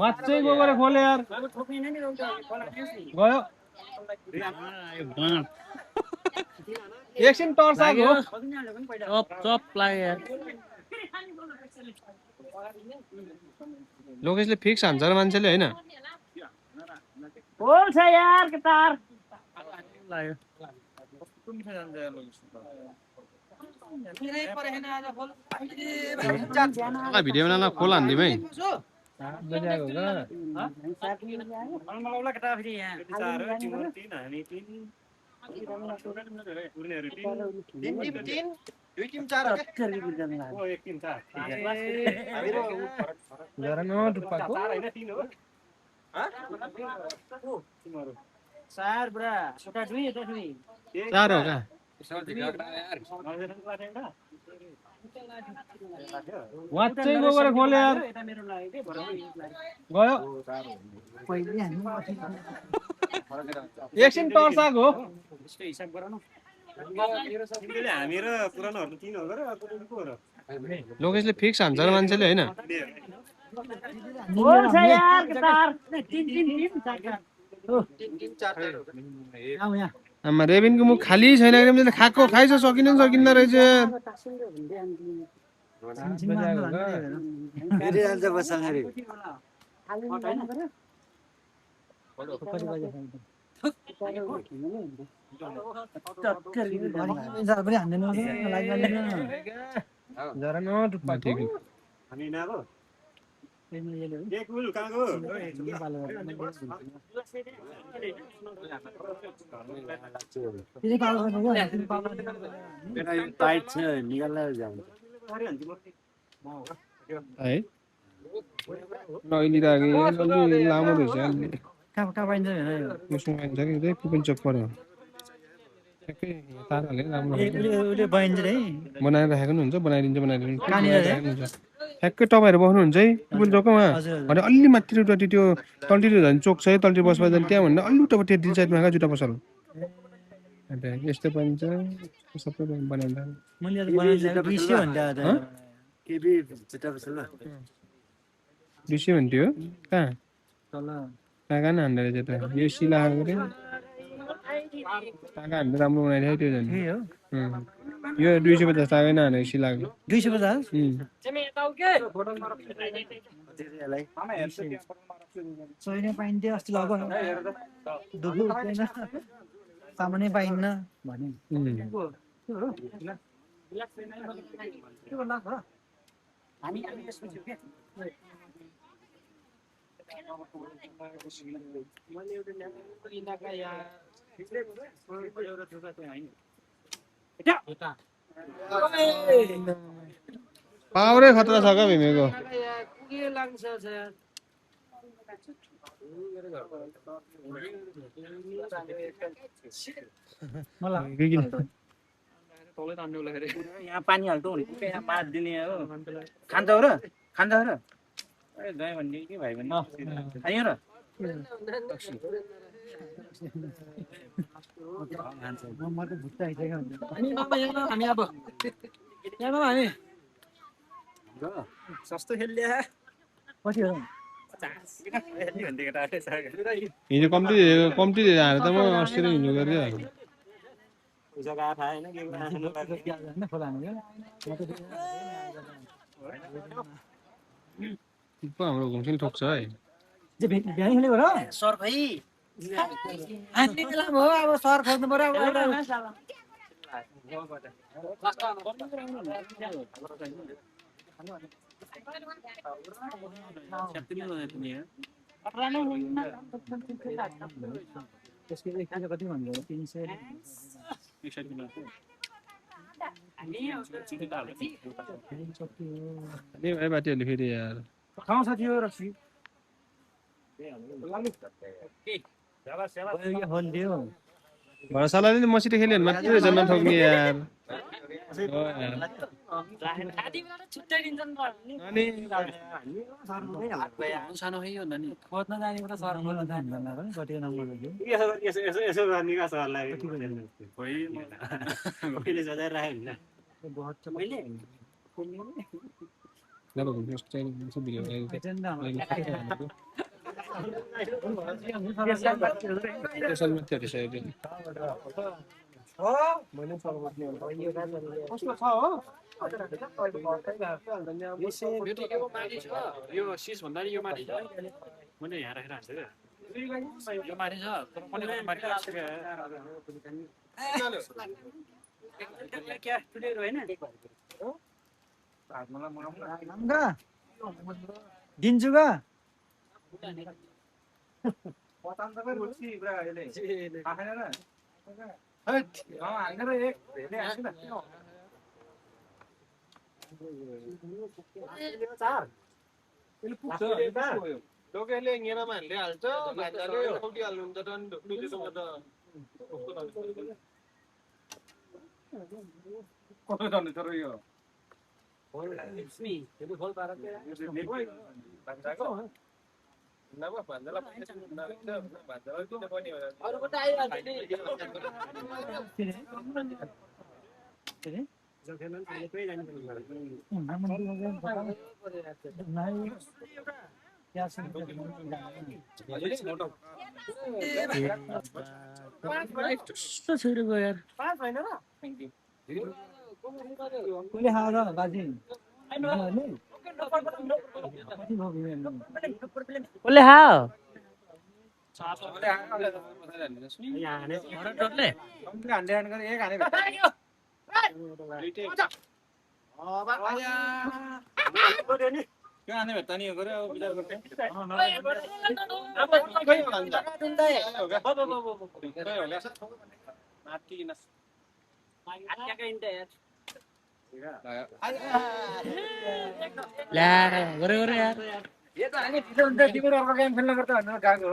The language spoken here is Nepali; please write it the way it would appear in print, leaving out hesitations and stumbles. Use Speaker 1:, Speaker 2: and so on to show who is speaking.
Speaker 1: वाच्चै गोबर खोले यार गयो एकछिन टर्च आको चप चप लाग्यो यार लोकेशले फिक्स हान्छ र मान्छेले हैन
Speaker 2: बोल छ यार के तार
Speaker 1: लाग्यो भिडियो बनाउन खोल हान्दिम है बजाको ग
Speaker 2: मलाई केटा फेरि यहाँ
Speaker 3: दुई टिम 4 हो के
Speaker 2: एक टिम 4
Speaker 1: जरा न टुप्पाको
Speaker 2: 4 हैन 3 हो तिम्रो 4 ब्रा छोटा दुई एटा दुई
Speaker 1: 4 हो का वाच्चै गोबर खोले यार
Speaker 2: एटा मेरो लागि के
Speaker 1: गयो
Speaker 2: पहिले हामी
Speaker 1: एकछिन टर्च आको
Speaker 2: यसको हिसाब गराउनु
Speaker 3: तिमीले हामी र पुरानोहरु 3 हो र अर्को टिम को हो र
Speaker 1: लोकेशले फिक्स हान्छ र मान्छेले हैन
Speaker 2: बोल छ यार के तार तीन आऊ यहाँ
Speaker 1: आमा रेबिनको मुख खाली छैन एकदम खाएको खाइछ सकिन्न रहेछ
Speaker 3: फेरि आउँछ बसाङरी
Speaker 1: जरा न टुप्पा ठीक
Speaker 3: हामी नागो एक उल कागो टाइट छ निकाल्न जान्छ
Speaker 1: है नइली रागे अलि लामो रहेछ अलि
Speaker 2: कहाँ पाइन्छ
Speaker 1: यसमा पाइन्छ कि त्यही कुपन चोक पर्यो ठ्याक्कै ताराले राम्रो
Speaker 2: उले पाइन्छ रे
Speaker 1: बनाएर राखेको नि हुन्छ बनाइदिन्छ ठ्याक्कै तपाईँहरू बस्नुहुन्छ है कुपन चोकमा भने अलि माथिपट्टि त्यो तल्तिर झन् चोक छ है तल्तिर बस्दा झन् त्यहाँ भन्दा अलि उतापट्टि दिल साइडमा जुत्ता पसल यस्तो पाइन्छ सबै बनाइन्छ
Speaker 2: मैले बनाइन्छ बिसी भन्दा
Speaker 3: केबी जुत्ता पसल
Speaker 1: बिसी भन्थ्यो कहाँ
Speaker 2: तल
Speaker 1: कहाँ न हान्दै रहेछ त यो सिलाएको रे टाका हामीले राम्रो बनाइदियो त्यो झन् यो 250 टाकै नहाने सिलाएको
Speaker 2: 250 छैन पाइन्थ्यो अस्ति लगो दुखु छैन सामान्य पाइन्न भने हामी यसपछि के मैले एउटा ल्याएको इन्दाका या एउटा थुका चाहिँ हैन
Speaker 1: पावरै खतरा छ क्या भीमेको
Speaker 2: के लाग्छ यार मलाई यहाँ पानी हाल्दो यहाँ पात दिने हो खान्छ हो र ए दही भन्ने के भाइ भन्ने आयो र म त भुट्टा आइसक्यो हामी अब यहाँ हामी सस्तो खेल्ने कति हो
Speaker 1: हिजो कम्ती हालेर त म अस्ति हिँड्नु गर्थ्यो हाम्रो घुम्सिल ठोक्छ है
Speaker 2: सर भाइ हान्ने बेला हो अब सर खोज्नु पर्यो कति भन्नु 300
Speaker 1: बाटीहरूले फेरि यार
Speaker 2: खाउँछ त्यो रक्सी
Speaker 1: भरोसालाई मसित खेल्यो भने मात्रै जन्म ठोक्ने यार अनि
Speaker 4: सानो है यो नानी खोज्न जानेको त सर खोज्न जान्दैन र कति नम्बर हो
Speaker 3: यसो गर्ने का सरलाई कहिले सजाएर राखेको
Speaker 1: जब जस्ट चाहिँ यसो भिडियो सोशल मिडिया त्यसै
Speaker 4: यो सिस भन्दा नि यो माथि छ मैले यहाँ राखेर हाल्छु क्या यो माथि छ तर पनि माथि
Speaker 2: दिन्छु का
Speaker 1: लोकेले घेरामा हाल्दै हाल्छ भान्जाले उठी हाल्नुहुन्छ त दुधीसँग त
Speaker 2: कस्तो जाने तर यो
Speaker 1: नभए भान्जालाई भान्जालाई किन पनि
Speaker 4: छोडेको यार
Speaker 2: कसले खाएर बाजी
Speaker 4: कसले खायो
Speaker 3: आने भेट्दा नि गरे अब विचार गर्दै
Speaker 4: ल्या गरे गरे यार
Speaker 2: यो त हामी ढिलो हुन्छ तिम्रो अर्को गेम खेल्न पर्छ भनेर गएको